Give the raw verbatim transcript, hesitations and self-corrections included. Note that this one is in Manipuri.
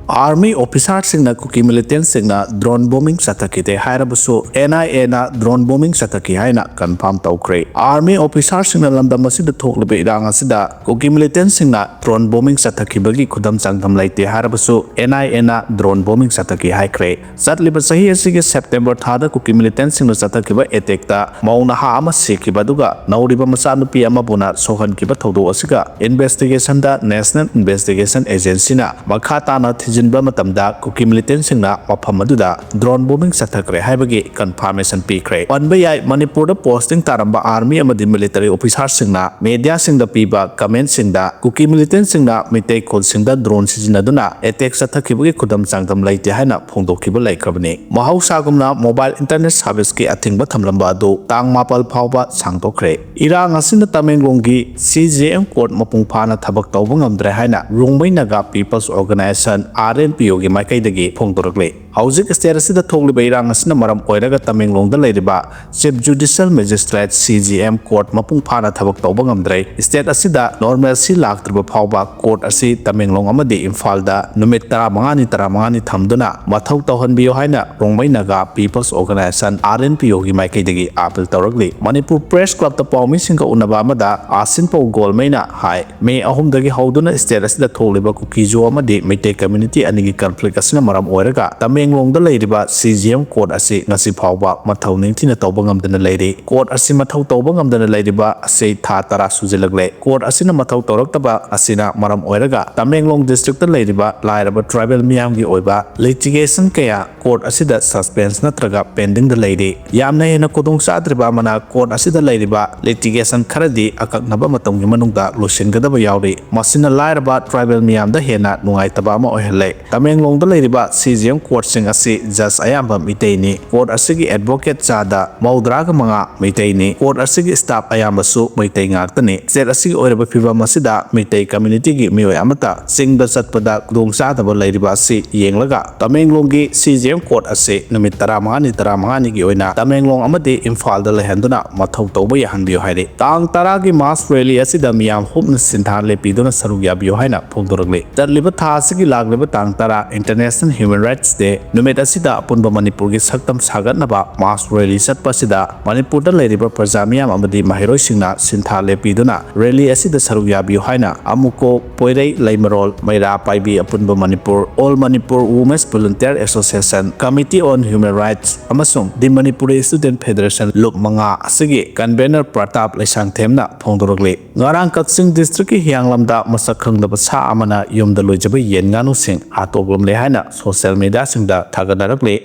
Army officerꯁꯤꯡꯅ ꯀꯨꯀꯤ militantꯁꯤꯡꯅ drone bombing ꯆꯠꯊꯈꯤꯗꯦ ꯍꯥꯏꯔꯕꯁꯨ, NIAꯅ drone bombing ꯆꯠꯊꯈꯤ ꯍꯥꯏꯅ confirm ꯇꯧꯈ꯭ꯔꯦ꯫ Army officerꯁꯤꯡꯅ ꯂꯝꯗꯝ ꯑꯁꯤꯗ ꯊꯣꯛꯂꯤꯕ ꯏꯔꯥꯡ ꯑꯁꯤꯗ ꯀꯨꯀꯤ militantꯁꯤꯡꯅ drone bombing ꯆꯠꯊꯈꯤꯕꯒꯤ ꯈꯨꯗꯝ ꯆꯥꯡꯗꯝ ꯂꯩꯇꯦ ꯍꯥꯏꯔꯕꯁꯨ, NIAꯅ drone bombing ꯆꯠꯊꯈꯤ ꯍꯥꯏꯈ꯭ꯔꯦ꯫ ꯆꯠꯂꯤꯕ ꯆꯍꯤ ꯑꯁꯤꯒꯤ September ꯊꯥꯗ ꯀꯨꯀꯤ militantꯁꯤꯡꯅ ꯆꯠꯊꯈꯤꯕ attackꯇ ꯃꯧ ꯅꯍꯥ ꯑꯃ ꯁꯤꯈꯤꯕ ꯑꯗꯨꯒ ꯅꯧꯔꯤꯕ ꯃꯆꯥꯅꯨꯄꯤ ꯑꯃꯕꯨꯅ ꯁꯣꯛꯍꯟꯈꯤꯕ ꯊꯧꯗꯣꯛ ꯑꯁꯤꯒ investigationꯗ National Investigation Agencyꯅ ꯃꯈꯥ ꯇꯥꯅ ꯊꯤꯖꯤꯟꯕ ꯃꯇꯝꯗ ꯀꯨꯀꯤ militantꯁꯤꯡꯅ ꯃꯐꯝ ꯑꯗꯨꯗ drone bombing ꯆꯠꯊꯈ꯭ꯔꯦ ꯍꯥꯏꯕꯒꯤ confirmation ꯄꯤꯈ꯭ꯔꯦ꯫ ꯄꯟꯕ ꯌꯥꯏ, ꯃꯅꯤꯄꯨꯔꯗ posting ꯇꯥꯔꯝꯕ army ꯑꯃꯗꯤ military officerꯁꯤꯡꯅ mediaꯁꯤꯡꯗ ꯄꯤꯕ commentꯁꯤꯡꯗ ꯀꯨꯀꯤ militantꯁꯤꯡꯅ ꯃꯤꯇꯩ ꯈꯨꯜꯁꯤꯡꯗ drone ꯁꯤꯖꯤꯟꯅꯗꯨꯅ attack ꯆꯠꯊꯈꯤꯕꯒꯤ ꯈꯨꯗꯝ ꯆꯥꯡꯗꯝ ꯂꯩꯇꯦ ꯍꯥꯏꯅ ꯐꯣꯡꯗꯣꯛꯈꯤꯕ ꯂꯩꯈ꯭ꯔꯕꯅꯤ꯫ ꯃꯍꯧꯁꯥꯒꯨꯝꯅ mobile internet serviceꯀꯤ ꯑꯊꯤꯡꯕ ꯊꯝꯂꯝꯕ ꯑꯗꯨ ꯇꯥꯡ ꯃꯥꯄꯜ ꯐꯥꯎꯕ ꯁꯥꯡꯗꯣꯛꯈ꯭ꯔꯦ꯫ ꯏꯔꯥꯡ ꯑꯁꯤꯅ ꯇꯃꯦꯡꯂꯣꯡꯒꯤ CJM court ꯃꯄꯨꯡ ꯐꯥꯅ ꯊꯕꯛ ꯇꯧꯕ ꯉꯝꯗ꯭ꯔꯦ ꯍꯥꯏꯅ Rongmei Naga People's Organization, RNPOꯒꯤ ꯃꯥꯏꯀꯩꯗꯒꯤ ꯐꯣꯡꯗꯣꯔꯛꯂꯤ꯫ ꯍꯧꯖꯤꯛ state ꯑꯁꯤꯗ ꯊꯣꯛꯂꯤꯕ ꯏꯔꯥꯡ ꯑꯁꯤꯅ ꯃꯔꯝ ꯑꯣꯏꯔꯒ ꯇꯃꯦꯡꯂꯣꯡꯗ ꯂꯩꯔꯤꯕ Chief Judicial Magistrate, CJM court ꯃꯄꯨꯡ ꯐꯥꯅ ꯊꯕꯛ ꯇꯧꯕ ꯉꯝꯗ꯭ꯔꯦ꯫ State ꯑꯁꯤꯗ normalcy ꯂꯥꯛꯇ꯭ꯔꯤꯕ ꯐꯥꯎꯕ court ꯑꯁꯤ ꯇꯃꯦꯡꯂꯣꯡ ꯑꯃꯗꯤ ꯏꯝꯐꯥꯜꯗ ꯅꯨꯃꯤꯠ ꯇꯔꯥꯃꯉꯥꯅꯤ, ꯇꯔꯥꯃꯉꯥꯅꯤ ꯊꯝꯗꯨꯅ ꯃꯊꯧ ꯇꯧꯍꯟꯕꯤꯌꯨ ꯍꯥꯏꯅ Rongmei Naga People's Organization, RNPOꯒꯤ ꯃꯥꯏꯀꯩꯗꯒꯤ appeal ꯇꯧꯔꯛꯂꯤ꯫ ꯃꯅꯤꯄꯨꯔ Press Clubꯇ ꯄꯥꯎꯃꯤꯁꯤꯡꯒ ꯎꯅꯕ ꯑꯃꯗ ꯑꯥꯁꯤꯟ ꯄꯧꯒꯣꯜꯃꯩꯅ ꯍꯥꯏ, May ꯑꯍꯨꯝꯗꯒꯤ ꯍꯧꯗꯨꯅ state ꯑꯁꯤꯗ ꯊꯣꯛꯂꯤꯕ ꯀꯨꯀꯤꯖꯣ ꯑꯃꯗꯤ ꯃꯩꯇꯩ community ꯑꯅꯤꯒꯤ conflict ꯑꯁꯤꯅ ꯃꯔꯝ ꯑꯣꯏꯔꯒ ꯇꯃꯦꯡꯂꯣꯡꯗ ꯂꯩꯔꯤꯕ CJM court ꯑꯁꯤ ꯉꯁꯤ ꯐꯥꯎꯕ ꯃꯊꯧ ꯅꯤꯡꯊꯤꯅ ꯇꯧꯕ ꯉꯝꯗꯅ ꯂꯩꯔꯤ꯫ Court ꯑꯁꯤ ꯃꯊꯧ ꯇꯧꯕ ꯉꯝꯗꯅ ꯂꯩꯔꯤꯕ ꯑꯁꯤ ꯊꯥ ꯇꯔꯥ ꯁꯨꯖꯤꯜꯂꯛꯂꯦ꯫ Court ꯑꯁꯤꯅ ꯃꯊꯧ ꯇꯧꯔꯛꯇꯕ ꯑꯁꯤꯅ ꯃꯔꯝ ꯑꯣꯏꯔꯒ ꯇꯃꯦꯡꯂꯣꯡ districtꯇ ꯂꯩꯔꯤꯕ ꯂꯥꯏꯔꯕ tribal ꯃꯤꯌꯥꯝꯒꯤ ꯑꯣꯏꯕ litigation ꯀꯌꯥ court ꯑꯁꯤꯗ suspense ꯅꯠꯇ꯭ꯔꯒ pendingꯗ ꯂꯩꯔꯤ꯫ ꯌꯥꯝꯅ ꯍꯦꯟꯅ ꯈꯨꯗꯣꯡ ꯆꯥꯗ꯭ꯔꯤꯕ ꯑꯃꯅ, court ꯑꯁꯤꯗ ꯂꯩꯔꯤꯕ litigation ꯈꯔꯗꯤ ꯑꯀꯛꯅꯕ ꯃꯇꯝꯒꯤ ꯃꯅꯨꯡꯗ ꯂꯣꯏꯁꯤꯟꯒꯗꯕ ꯌꯥꯎꯔꯤ꯫ ꯃꯁꯤꯅ ꯂꯥꯏꯔꯕ tribal ꯃꯤꯌꯥꯝꯗ ꯍꯦꯟꯅ ꯅꯨꯡꯉꯥꯏꯇꯕ ꯑꯃ ꯑꯣꯏꯍꯜꯂꯦ꯫ ꯇꯃꯦꯡꯂꯣꯡꯗ ꯂꯩꯔꯤꯕ CJM court ꯁꯤꯡ ꯑꯁꯤ ꯖꯖ ꯑꯌꯥꯝꯕ ꯃꯤꯇꯩꯅꯤ꯫ ꯀꯣꯔꯠ ꯑꯁꯤꯒꯤ ꯑꯦꯗꯚꯣꯀꯦꯠ ꯆꯥꯗ ꯃꯧꯗ꯭ꯔꯥꯒ ꯃꯉꯥ ꯃꯤꯇꯩꯅꯤ꯫ ꯀꯣꯔꯠ ꯑꯁꯤꯒꯤ ꯁ꯭ꯇꯥꯐ ꯑꯌꯥꯝꯕꯁꯨ ꯃꯩꯇꯩ ꯉꯥꯛꯇꯅꯤ꯫ ꯁ꯭ꯇꯦꯠ ꯑꯁꯤꯒꯤ ꯑꯣꯏꯔꯕ ꯐꯤꯕꯝ ꯑꯁꯤꯗ ꯃꯤꯇꯩ ꯀꯝꯃ꯭ꯌꯨꯅꯤꯇꯤꯒꯤ ꯃꯤꯑꯣꯏ ꯑꯃꯠꯇ ꯆꯤꯡꯗ ꯆꯠꯄꯗ ꯈꯨꯗꯣꯡꯆꯥꯗꯕ ꯂꯩꯔꯤꯕ ꯑꯁꯤ ꯌꯦꯡꯂꯒ ꯇꯃꯦꯡꯂꯣꯡꯒꯤ ꯁꯤ ꯖꯤ ꯑꯦꯝ ꯀꯣꯔꯠ ꯑꯁꯤ ꯅꯨꯃꯤꯠ ꯇꯔꯥꯃꯉꯥꯅꯤ, ꯇꯔꯥꯃꯉꯥꯅꯤꯒꯤ ꯑꯣꯏꯅ ꯇꯃꯦꯡꯂꯣꯡ ꯑꯃꯗꯤ ꯏꯝꯐꯥꯜꯗ ꯂꯩꯍꯟꯗꯨꯅ ꯃꯊꯧ ꯇꯧꯕ ꯌꯥꯍꯟꯕꯤꯌꯨ ꯍꯥꯏꯔꯤ꯫ ꯇꯥꯡ ꯇꯔꯥꯒꯤ ꯃꯥꯔꯆ ꯔꯦꯂꯤ ꯑꯁꯤꯗ ꯃꯤꯌꯥꯝ ꯍꯨꯞꯅ ꯁꯤꯟꯊꯥ ꯂꯦꯞꯄꯤꯗꯨꯅ ꯁꯔꯨꯛ ꯌꯥꯕꯤꯌꯨ ꯍꯥꯏꯅ ꯐꯣꯡꯗꯣꯔꯛꯂꯤ꯫ ꯆꯠꯂꯤꯕ ꯊꯥ ꯑꯁꯤꯒꯤ ꯂꯥꯛꯂꯤꯕ ꯇꯥꯡ ꯇꯔꯥ International Human Rights Day ꯅꯨꯃꯤꯠ ꯑꯁꯤꯗ ꯑꯄꯨꯟꯕ ꯃꯅꯤꯄꯨꯔꯒꯤ ꯁꯛꯇꯝ ꯁꯥꯒꯠꯅꯕ ꯃꯥꯔꯆ ꯔꯦꯂꯤ ꯆꯠꯄ ꯑꯁꯤꯗ ꯃꯅꯤꯄꯨꯔꯗ ꯂꯩꯔꯤꯕ ꯄ꯭ꯔꯖꯥ ꯃꯤꯌꯥꯝ ꯑꯃꯗꯤ ꯃꯍꯩꯔꯣꯏꯁꯤꯡꯅ ꯁꯤꯟꯊꯥ ꯂꯦꯞꯄꯤꯗꯨꯅ ꯔꯦꯂꯤ ꯑꯁꯤꯗ ꯁꯔꯨꯛ ꯌꯥꯕꯤꯌꯨ ꯍꯥꯏꯅ ꯑꯃꯨꯀꯣ, ꯄꯣꯏꯔꯩ, ꯂꯩꯃꯔꯣꯜ, ꯃꯩꯔꯥ ꯄꯥꯏꯕꯤ, ꯑꯄꯨꯟꯕ Manipur, All Manipur Women's Volunteer Association, Committee on Human Rights ꯑꯃꯁꯨꯡ The Manipuri Student Federation ꯂꯨꯞ ꯃꯉꯥ ꯑꯁꯤꯒꯤ ꯀꯟꯚꯦꯅꯔ ꯄ꯭ꯔꯇꯥꯞ ꯂꯩꯁꯥꯡꯊꯦꯝꯅ ꯐꯣꯡꯗꯣꯔꯛꯂꯤ꯫ ꯉꯔꯥꯡ ꯀꯛꯆꯤꯡ ꯗꯤꯁꯇ꯭ꯔꯤꯛꯀꯤ ꯍꯤꯌꯥꯡꯂꯝꯗ ꯃꯁꯛ ꯈꯪꯗꯕ ꯁꯥ ꯑꯃꯅ ꯌꯨꯝꯗ ꯂꯣꯏꯖꯕ ꯌꯦꯟ ꯉꯥꯅꯨꯁꯤꯡ ꯍꯥꯠꯇꯣꯛꯂꯝꯂꯦ ꯍꯥꯏꯅ ꯁꯣꯁꯤꯌꯦꯜ ꯃꯤꯗꯤꯌꯥꯁꯤꯡꯗ ꯊꯥꯒꯠꯅꯔꯛꯂꯤ꯫